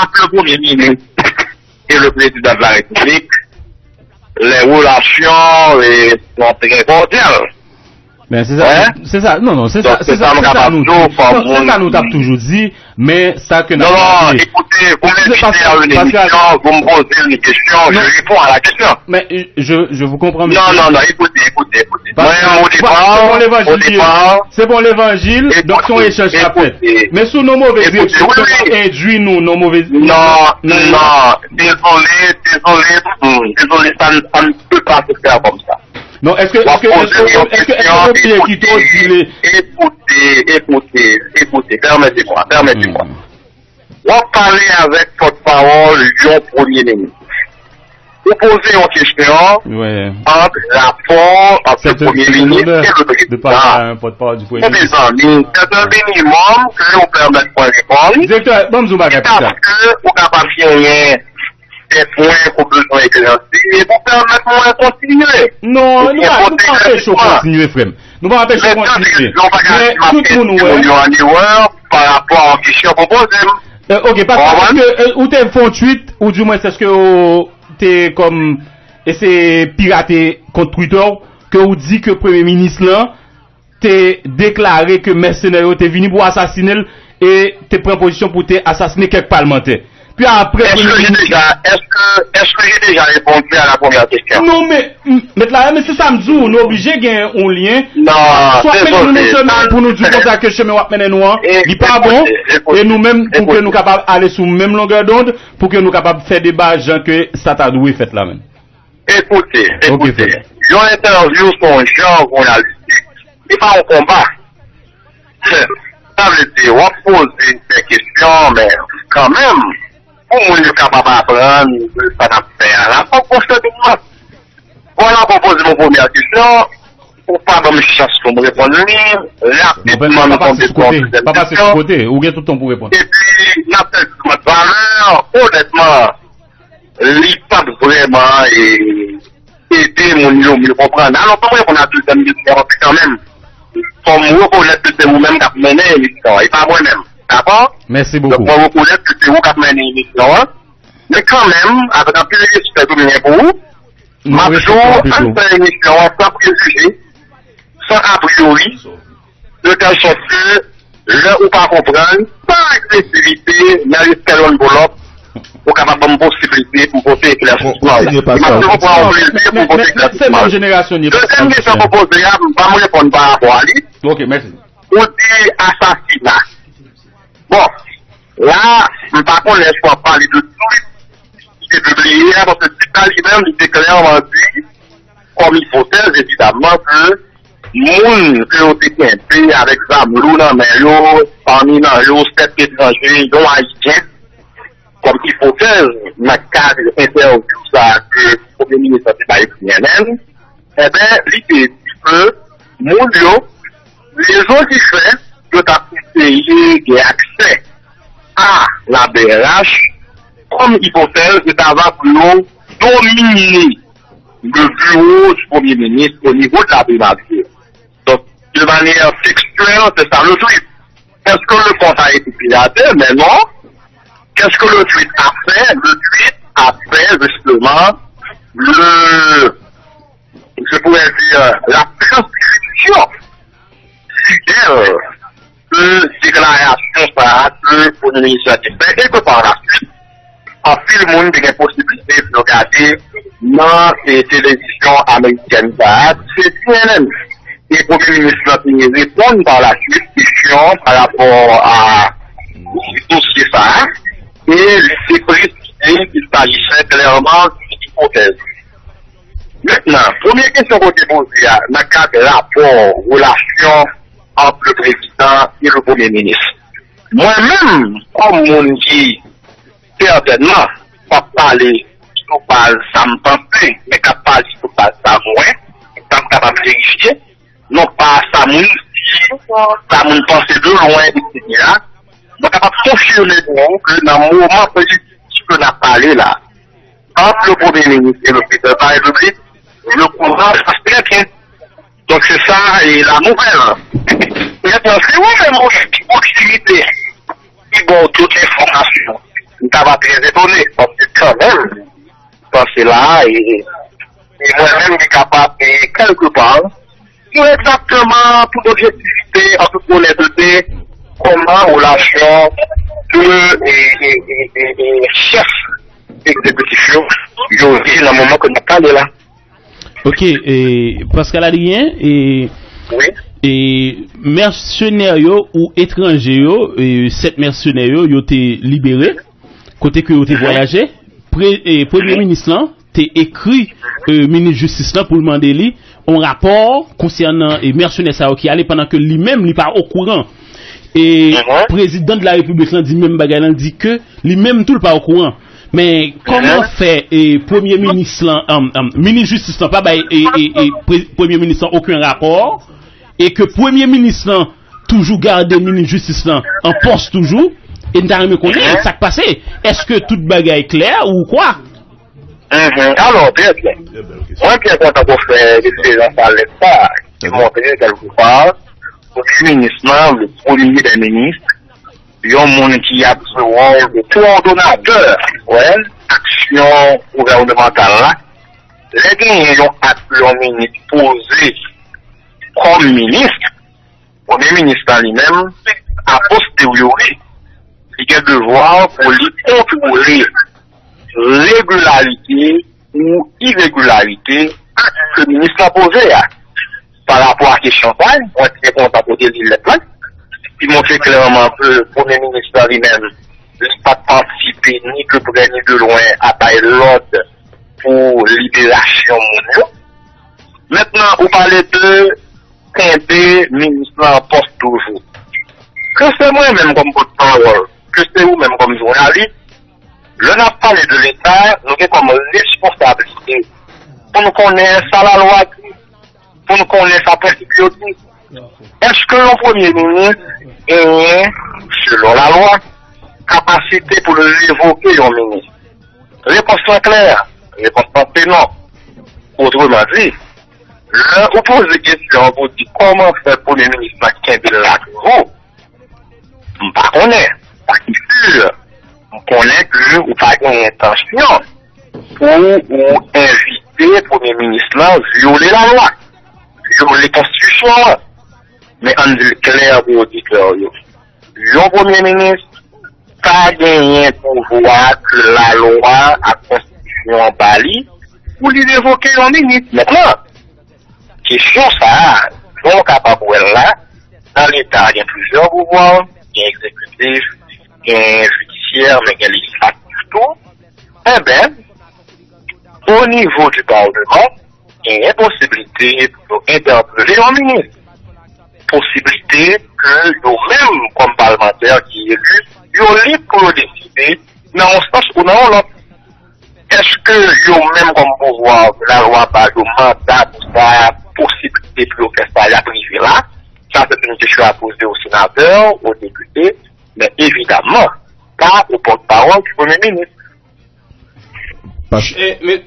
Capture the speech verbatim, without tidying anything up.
Entre le Premier ministre et le Président de la République, les relations eh, sont très cordiales. Men se sa, se sa, non, non, se sa, se sa, se sa nou, se sa nou t ap toujou di, men sa ke n ap Non, non, écoutez, vous m'invitez à une émission, vous me posez une question, je réponds à la question. Men je, je vous comprends, Non, non, non, écoutez, écoutez, écoutez. Mwen, au départ, au départ, Se bon levanjil, donk se yon echanj k ap fèt. Men sou non move direksyon, ou endwi nou non move direksyon. Non, non, désolé, désolé, désolé, ça ne peut pas se faire comme ça. Non, èske èske èske èske èske w bliye kite w di li? Écoutez, écoutez, écoutez, permettez-moi, permettez-moi. W ap pale avèk pòtpawòl yon premye minis. Ou poze yon kesyon ant rapò ant le premye minis e le prezidan. Ou mezanmi, c'est un minimum que ou pèmèt mwen reponn. Direktè, ban m di yon bagay pita. Paske ou kapab genyen de pwen ke w bezwen eklansi e pou pèmèt mwen kontinye. Non, nou pa nou pa anpeche w kontinye, frè m. Nou pa anpeche w kontinye. Men tout moun wè. Yo an erè pa rapò a kesyon w poze m. Ok, paske ou te fè yon tweet, ou di mwen èske ou te kòm eseye pirate kont Twitter, ke ou di ke premye minis lan te deklare ke mèsenè yo te vini pou asasine l e te pran pozisyon pou te asasine kèk palmantè. Pi apre Est-ce que j'ai déjà, est-ce que, est-ce que j'ai déjà répondu à la première question? Non, men, m- met la, men se sa m di w, nou oblije gen yon lyen. Non, Swa met nou nan chemen pou nou di konsa ke chemen w ap mennen nou an, li pa bon, e nou menm pou ke nou kapab ale sou menm longè dond, pou ke nou kapab fè deba jan ke sa ta dwe fèt la menm. Écoutez, écoutez, yon entèvyou se yon jan jounalistik. Li pa yon konba. Sa vle di, w ap poze de kesyon, men kanmenm, pou moun yo kapab aprann de sa n ap fè a la, fòk w fè demach. Vwala, w poze m yon premye kesyon, ou pa ban m chans pou m reponn li, rapidman nou tonbe sou yon dezyèm kesyon. Ou gen tout tan pou reponn. Epi, n ap fè jijman de valè, onètman, li p ap vrèman ede moun yo mye konprann. Alò, ban m reponn a dezyèm kesyon an kanmenm. Fò m rekonèt ke se ou menm k ap mennen emisyon an, e pa mwen menm. Dakò? Mèsi bokou. Donk, mwen rekonèt ke se ou k ap mennen emisyon an. Men kanmenm, avèk anpil respè ke m gen pou ou, m ap di w, ann fè emisyon an san prejije, san a priori, de tèl sòt ke lè ou pa konprann, san agresivite, nan respè youn pou lòt, ou kapab ban m posiblite pou m pote eklèsisman yo. M ap toujou pran yon plezi pou m pote eklèsisman yo. Dezyèm kesyon ke w poze a, m pa m reponn pa rapò a li. Ou di asasina. Bon, la, m pa konnen èske w ap pale de tweet ki te pibliye a, paske tweet la li menm, li te klèman di, kòm ipotèz, evidamman, ke moun ke yo te kenbe avèk zam lou nan men yo, pami nan yo, sèt etranje, yon Ayisyen, kòm ipotèz nan kad entèvyou sa a ke Premye Minis lan te bay C N N, enben, li te di ke moun yo, rezon ki fè yo t ap eseye gen aksè a la B R H, kòm ipotèz, se ta va pou yo domine le bureau du Premier ministre au niveau de la primati. Donk, de manière textuelle, c'est ça le tweet. Est-ce que le compte a été piraté? Mais non. Qu'est-ce que le tweet a fait? Le tweet a fait justement le, je pourrais dire, la transcription fidèle de deklarasyon sa a ke Premye Minis la te fè e ke pa la swit, anpil moun te gen posiblite pou yo gade nan e, televizyon amerikèn sa a, se C N N. E Premye Minis la te reponn pa la swit kesyon pa rapò a dosye sa a, e li te presizye qu'il s'agissait clairement d'une hypothèse. Mentnan, premye kesyon ke w te poze a, nan kad rapò, relasyon ant le prezidan e le premye minis. Mwen menm, kòm moun ki, sètènman, p ap pale sou baz sa m panse, men k ap pale sou baz sa m wè, sa m kapab verifye, non pa sa moun di, sa moun panse de lwen, etsetera. Mwen kapab konfime pou ou ke nan moman presi ke n ap pale la, ant le premye minis e le prezidan de la repiblik, le kouran pase trè byen. Donk se sa e la nouvèl. Mentnan, si ou menm ou gen pwoksimite ki ba w tout enfòmasyon, ta va trè etone, paske kanmenm, panse la, e, e mwen menm ki kapab, e, kèlkepa, nou egzakteman pou lobjektivite, an tout onètete, kòman relasyon de, e, e, e, e, e chèf egzekitif yo, yo ye nan moman ke n ap pale la. Ok, e, Pascal Adrien, e, Wi. e, mèsenè yo ou etranje yo, e, sèt mèsenè yo, yo te libere, kote ke yo te vwayaje, pre, e, premye minis lan te ekri e, minis jistis lan pou l mande li yon rapò konsènan e, mèsenè sa yo ki ale pandan ke li menm li pa okouran. E prezidan de la repiblik lan di menm bagay lan, di ke li menm tou l pa okouran. Men kòman fè e, premye minis lan, um, um, minis jistis lan pa bay e, e, e, pre, premye minis lan okenn rapò e ke premye minis lan toujou gade minis jistis lan an pòs toujou e n ta renmen konnen sa k pase. Èske tout bagay klè ou kwa? Mhm. Alò, trè byen. Mwen byen kontan pou fè referans a lèt sa ki montre kèlkepa premye minis lan, le premye dè minis, yon moun ki ap jwe wòl de kowòdonatè, wè, aksyon gouvènemantal la. Lè genyen yon ak yon minis poze kòm minis, premye minis lan li menm, a posteriori, li gen devwa pou li kontwole regilarite ou iregilarite ak ke minis lan poze a. Pa rapò a kesyon sa, mwen te kontan pou te li lèt la. Li montre klèman ke premye minis lan li menm, li pa t patisipe ni de prè ni de lwen a bay lòd pou liberasyon moun yo. Mentnan, ou pale de kenbe minis lan an pòs toujou. Ke se mwen menm kòm pòtpawòl, ke se ou menm kòm jounalis, lè n ap pale de Leta, nou gen kòm responsablite pou n konnen sa lalwa di, pou n konnen sa prensip yo di. Èske yon premye minis genyen, selon lalwa, kapasite pou l revoke yon minis? Repons lan klè. Repons lan se non. Otreman di, lè ou poze kesyon pou di kòman fè premye minis lan kenbe l la toujou, m pa konnen. Sa ki si, m konnen ke ou pa gen entansyon pou ou envite premye minis lan vyole lalwa, vyole konstitisyon an. Men ann di l klè pou oditè yo. Yon premye minis pa genyen pouvwa ke lalwa ak konstitisyon an ba li pou li revoke yon minis. Mentnan, kesyon sa a, jan w kapab wè l la, nan Leta gen plizyè pouvwa, gen egzekitif, gen jidisyè, men gen lejislatif tou. Enben, o nivo di palman, genyen posiblite pou yo entèpele yon minis. Posiblite ke yo menm, kòm palmantè ki eli, yo lib pou yo deside nan yon sans ou nan yon lòt. Èske yo menm kòm pouvwa, lalwa ba yo manda pou sa, posiblite pou yo fè sa, y ap rive la? Sa se yon kesyon a poze o senatè, o depite, men evidamman, pa o pòtpawòl di premye minis. E, men,